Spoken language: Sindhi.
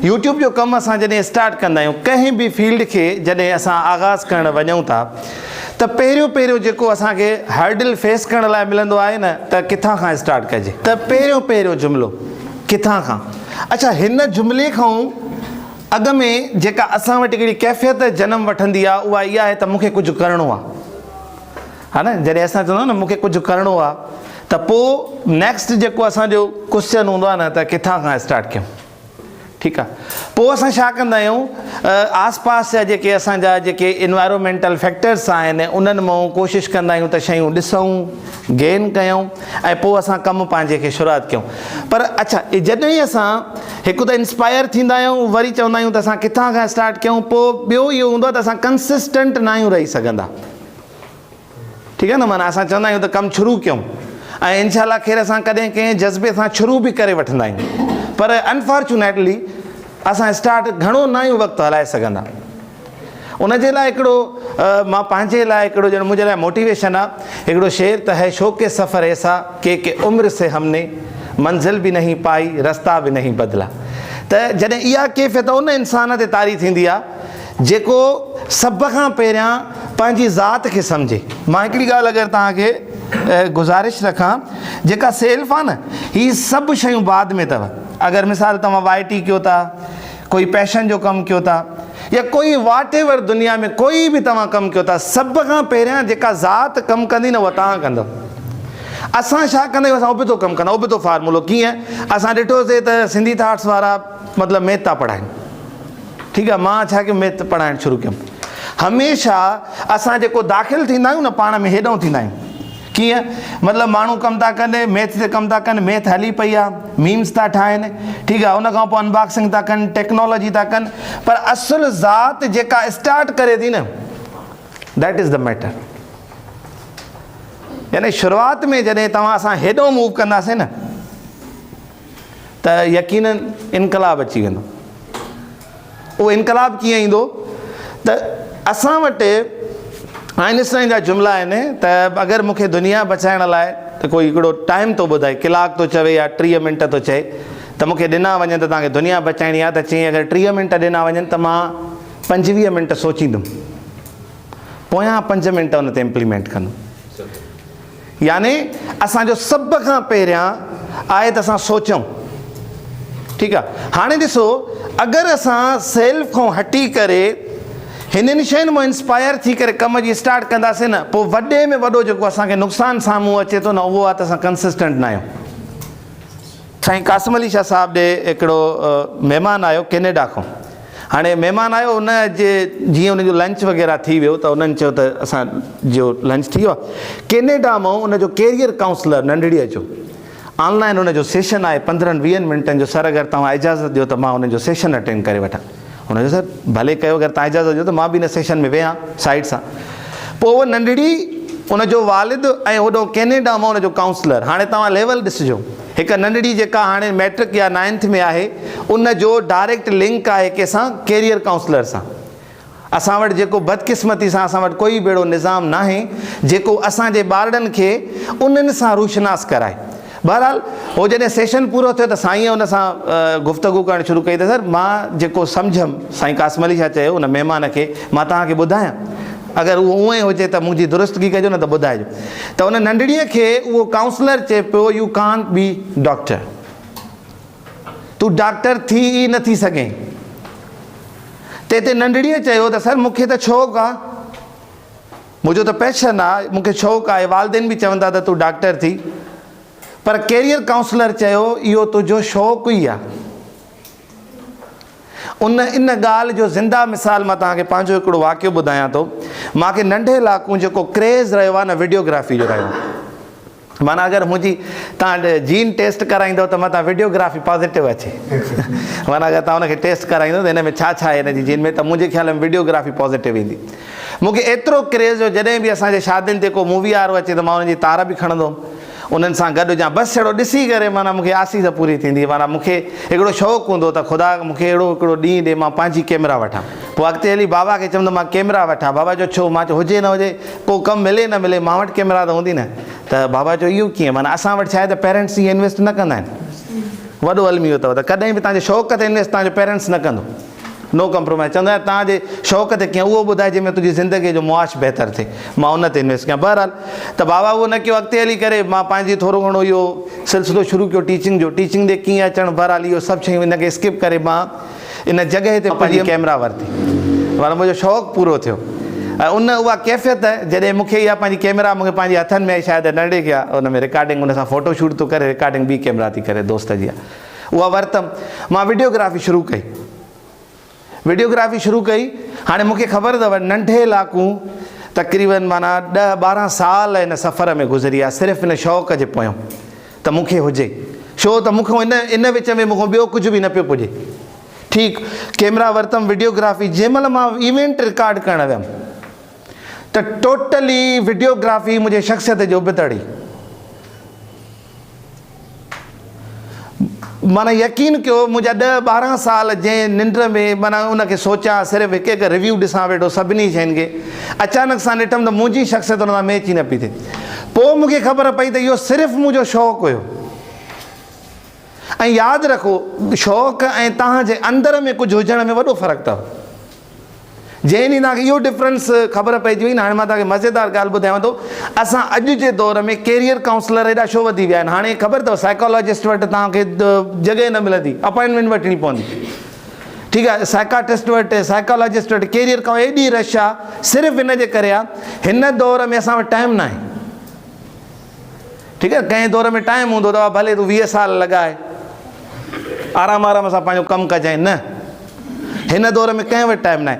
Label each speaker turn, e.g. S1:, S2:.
S1: يوٽيوب جو ڪم اسان جڏهن اسٽارٽ ڪندا آهيون ڪنهن به فيلڊ کي جڏهن اسان آغاز ڪرڻ وڃون ٿا ته پهريون پهريون جيڪو اسان کي هرڊل فيس ڪرڻ لاء ملندو آهي نه ته ڪٿان کان اسٽارٽ ڪجي ته پهريون پهريون جملو ڪٿان کان اڇا هن جملي کان اڳ ۾ جيڪا اسان وٽ هڪڙي ڪيفيت جنم وٺندي آهي اها اها آهي ته مون کي ڪجهه ڪرڻو آهي ها نه جڏهن اسان چوندا آهيون نه مون کي ڪجهه ڪرڻو آهي ته پوء نيڪسٽ جيڪو اسان جو ڪوسچن هوندو آهي نه ته ڪٿان کان اسٽارٽ ڪيون ٺيڪ آ پوء اسان ڇا ڪندا آهيون آس پاس جا جيڪي اسان جا جيڪي انوائرومينٽل فيڪٽرس آهن انهن مون ڪوشش ڪندا آهيون ته شيون ڏسون گين ڪيون ۽ پوء اسان ڪم پنهنجي کي شروعات ڪيون پر اڇا جڏهن اسان هڪ ته انسپائر ٿيندا آهيون وري چوندا آهيون ته اسان ڪٿان کان اسٽارٽ ڪيون پوء ٻيو اهو هوندو آهي ته اسان ڪنسسٽنٽ نه آهيون رهي سگهندا ٺيڪ آهي نه معنيٰ اسان چوندا آهيون ته ڪم شروع ڪيون ۽ انشاء الله خير اسان ڪڏهن ڪنهن جذبي سان شروع به ڪري وٺندا آهيون پر انفارچونيٽلي اسان اسٽارٽ گهڻو نه آهيون وقت هلائي سگهندا ان جي لاء هڪڙو مان پنهنجي لاء هڪڙو ڄڻ منهنجي لاء موٽيويشن آهي هڪڙو شعر ته هي شوق سفر ايسا ڪي ڪي عمر سي هم ني منزل به نهين پائي رستا به نهين بدلا ته جڏهن اها ڪيفيت ان انسان تي طاري ٿيندي آهي جيڪو سڀ کان پهريان پنهنجي ذات کي سمجهي. مان هڪڙي ڳالهه اگر توهان کي گذارش رکان جيڪا سيلف آهي نه هي سڀ شيون بعد ۾ اٿو اگر مثال توهان وائي ٽي ڪيو ٿا ڪوئي پيشن جو ڪم ڪيو ٿا يا ڪوئي واٽ ايور دنيا ۾ ڪوئي به توهان ڪم ڪيو ٿا سڀ کان پهريان جيڪا ذات ڪم ڪندي نه اها توهان ڪندو. اسان ڇا ڪندا آهيون اسان ابتو ڪم ڪندا ابتو فارمولو ڪيئن اسان ڏٺوسي ته سنڌي ٿاٽس وارا مطلب ميٿ ٿا پڙهائن. ٺيڪ آ مان ڇا ڪيم ميٿ پڙهائڻ شروع ڪيم هميشه اسان جيڪو داخل ٿيندا آهيون نه پاڻ ۾ هيڏئون ٿيندا آهيون ڪيئن مطلب ماڻهو ڪم ٿا ڪن ميٿ تي ڪم ٿا ڪن ميٿ هلي پئي آ ميمز ٿا ٺاهن ٺيڪ آ ان کان پوء انباڪسنگ ٿا ڪن ٽيڪنالاجي ٿا ڪن پر اصل ذات جيڪا اسٽارٽ ڪري ٿي نه that is the matter يعني شروعات ۾ جڏهن توهان اسان هيڏئون موو ڪنداسين نه ته يقينن انقلاب اچي ويندو. اهو انقلاب ڪيئن ايندو ته اسان وٽ آئنسٽائن جا جملا آهن ته اگر مون کي دنيا بچائڻ لاء ته ڪوئي هڪڙو ٽائيم ٿو ٻڌائي ڪلاڪ ٿو چوي يا 30 منٽ ٿو چئي ته مون کي ڏنا وڃن ته توهان کي دنيا بچائڻي آهي ته چيائين اگر 30 منٽ ڏنا وڃن ته مان 25 منٽ سوچيندم پويان 5 منٽ ان تي امپليمينٽ ڪندم. يعني اسان جو سڀ کان پهريان آهي ته اسان سوچون ٺيڪ آ هاڻي ڏسو اگر اسان سيلف کان هٽي ڪري هنن شين مان انسپائر ٿي ڪري ڪم جي اسٽارٽ ڪنداسين نه پوء وڏي ۾ وڏو جيڪو اسان کي نقصان سامهون اچي ٿو نه اهو آ ته اسان ڪنسسٽنٽ نه آهيون. سائين قاسم علي شاهه صاحب ڏي هڪڙو مهمان آيو ڪينيڊا کان هاڻي مهمان آيو ان جي جيئن ان جو لنچ وغيره ٿي ويو ته انهن چيو ته اسان جو لنچ ٿي ويو آهي ڪينيڊا مان ان جو ڪيريئر ڪائونسلر ننڍڙيء جو آن لائن ان جو سيشن آهي پندرهن ويهن منٽن جو سر اگر توهان اجازت ڏيو ته مان ان جو سيشن اٽينڊ ڪري وٺان هن چيو سر ڀلي ڪيو اگر توهان اجازت ڏيو ته مان به ان سيشن ۾ ويهان سائيڊ سان. پوء اها ننڍڙي، ان جو والد ۽ هوڏهون ڪينيڊا مان ان جو ڪائونسلر. هاڻي توهان ليول ڏسجو. هڪ ننڍڙي جيڪا هاڻي مئٽرڪ يا نائنٿ ۾ آهي ان جو ڊائريڪٽ لنڪ آهي ڪنهن سان ڪيريئر ڪائونسلر سان. اسان وٽ جيڪو بدقسمتي سان اسان وٽ ڪوئي به اهڙو نظام ناهي جيڪو اسان جي ٻارڙن کي انهن سان روشناس ڪرائي. بهرحال هو جڏهن سيشن پورو ٿيو ته سائينء ان سان گفتگو ڪرڻ شروع ڪئي ته سر مان جيڪو سمجهيم سائين قاسم علي شاهه چيو ان مهمان کي مان توهان کي ٻڌايان اگر اهو اونئين هجي ته منهنجي درستگي ڪجو نه ته ٻڌائجو ته ان ننڍڙيء کي اهو ڪائونسلر چئي پيو يو ڪانٽ بي ڊاڪٽر تون ڊاڪٽر ٿي ئي نه ٿي سگهين تنهن تي ننڍڙيء چيو ته سر مون کي ته شوق آ منهنجو ته پيشن آ، مون کي شوق آهي، والدين به چون ٿا ته تون ڊاڪٽر ٿي، پر ڪيريئر ڪائونسلر چيو اهو تنهنجو شوق ئي آ. ان ان ڳالهه جو زنده مثال مان توهان کي پنهنجو هڪڙو واقعو ٻڌايان ٿو. مان کي ننڍي لاڪون جيڪو ڪريز رهيو آ نه وڊيوگرافي جو رهيو آ. معنيٰ اگر منهنجي توهان جين ٽيسٽ ڪرائيندو ته متان وڊيوگرافي پازيٽو اچي معنيٰ اگر توهان ان کي ٽيسٽ ڪرائيندو ته هن ۾ ڇا ڇا آهي هن جي جين ۾ ته منهنجي خيال ۾ وڊيوگرافي پازيٽو ايندي مون کي ايترو ڪريز جو جڏهن به اسان جي شادين تي ڪو مووي وارو اچي ته مان انهن جي تار به کڻندو هوم انهن سان گڏ هجان بس اهڙو ڏسي ڪري معنيٰ مون کي آسيس پوري ٿيندي معنيٰ مون کي هڪڙو شوق هوندو ته خدا مون کي اهڙو هڪڙو ڏينهن ڏي مان پنهنجي ڪيمرا وٺان پوء اڳتي هلي بابا کي چيم ته مان ڪيمرا وٺان بابا چيو ڇو مان چيو هجي نه هجي ڪو ڪم ملي نه ملي مان وٽ ڪيمرا ته هوندي نه ته بابا چيو اهو ڪيئن معنيٰ اسان وٽ ڇا آهي ته پيرنٽس ائين انويسٽ نه ڪندا آهن. وڏو الميو اٿو ته ڪڏهن به توهان جي شوق تي انويسٽ توهان جو پيرنٽس نه ڪندو. نو ڪمپرومائز چوندو آهيان توهان جي شوق تي ڪيان اهو ٻڌاء جنهن ۾ تنهنجي زندگي جو معاش بهتر ٿئي مان ان تي انويسٽ ڪيان بهرحال ته بابا اهو نه ڪيو اڳتي هلي ڪري مان پنهنجي ٿورو گهڻو اهو سلسلو شروع ڪيو ٽيچنگ جو ٽيچنگ ڏي ڪيئن اچڻ بهرحال اهو سڀ شيون ان کي اسڪپ ڪري مان ان جڳهه تي پنهنجي ڪيمرا ورتي معنيٰ منهنجو شوق پورو ٿيو ۽ ان اها ڪيفيت جڏهن مون کي اها پنهنجي ڪيمرا مون کي پنهنجي هٿن ۾ آئي شايد ننڍڙي کي آ ان ۾ رڪارڊنگ ان سان فوٽو شوٽ ٿو ڪري رڪارڊنگ ٻي ڪيمرا ٿي ڪري دوست جي آ اها ورتم مان وڊيوگرافي شروع ڪئي وڊيوگرافي شروع ڪئي هاڻي مون کي خبر اٿو ننڍي لاڪون تقريبن معنيٰ ڏهه ٻارهن سال ان سفر ۾ گذري ويا صرف ان شوق جي پويان ته مون کي هجي ڇو ته مون کان ان ان وچ ۾ مون کان ٻيو ڪجهه به نه پيو پڄي ٺيڪ ڪيمرا ورتم وڊيوگرافي جنهن مهل مان ايونٽ رڪارڊ ڪرڻ ويم ته ٽوٽلي وڊيوگرافي منهنجي شخصيت جي ابتڙ هئي معنيٰ يقين ڪيو منهنجا ڏهه ٻارهن سال جنهن ننڊ ۾ معنيٰ ان کي سوچيان صرف هڪ هڪ ريويو ڏسان ويٺو سڀني شين کي اچانڪ سان ڏٺم ته منهنجي شخصيت ان سان ميچ ئي نه پئي ٿئي پوء مون کي خبر پئي ته اهو صرف منهنجو شوق هيو ۽ ياد رکو شوق ۽ توهان جي اندر ۾ ڪجهه هجڻ ۾ وڏو فرق اٿو. جنهن ڏينهن توهان کي اهو ڊفرنس خبر پئجي وئي نه هاڻي مان توهان کي مزيدار ڳالهه ٻڌايان ٿو اسان اڄ جي دور ۾ ڪيريئر ڪائونسلر ايڏا ڇو وڌي ويا آهن هاڻي خبر اٿو سائيڪالاجسٽ وٽ توهان کي جڳهه نه ملندي اپائنٽمينٽ وٺڻي پوندي ٺيڪ آهي سائيڪاٽرسٽ وٽ سائيڪالاجسٽ وٽ ڪيريئر ڪائون ايڏي رش آهي صرف ان جي ڪري آهي هن دور ۾ اسان وٽ ٽائيم ناهي ٺيڪ آهي ڪنهن دور ۾ ٽائيم هوندو ته ڀلي تون 20 سال لڳائي آرام آرام سان پنهنجو ڪم ڪجانء نه هن دور ۾ ڪنهن وٽ ٽائيم ناهي.